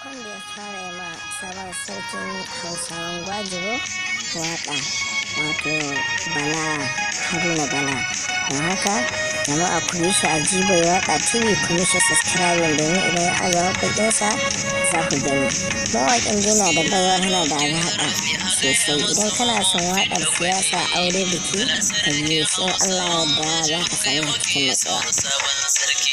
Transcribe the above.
Farkon da ya fara yi ma sabon sarkin Hausawan Gwajiro waƙa, wato Bala Haruna Bala. Don haka jama'a, ku bi shi a Jiboy Waka TV, ku mishi subscribing, domin idan ya aza waƙoƙinsa za ku gani. Mawaƙin yana da baiwa, yana da hazaƙa sosai. Idan kana son waƙar siyasa, aure, biki, ka biyo shi, in Allah yadda za ka sami cikin natsuwa. Sabon sarki.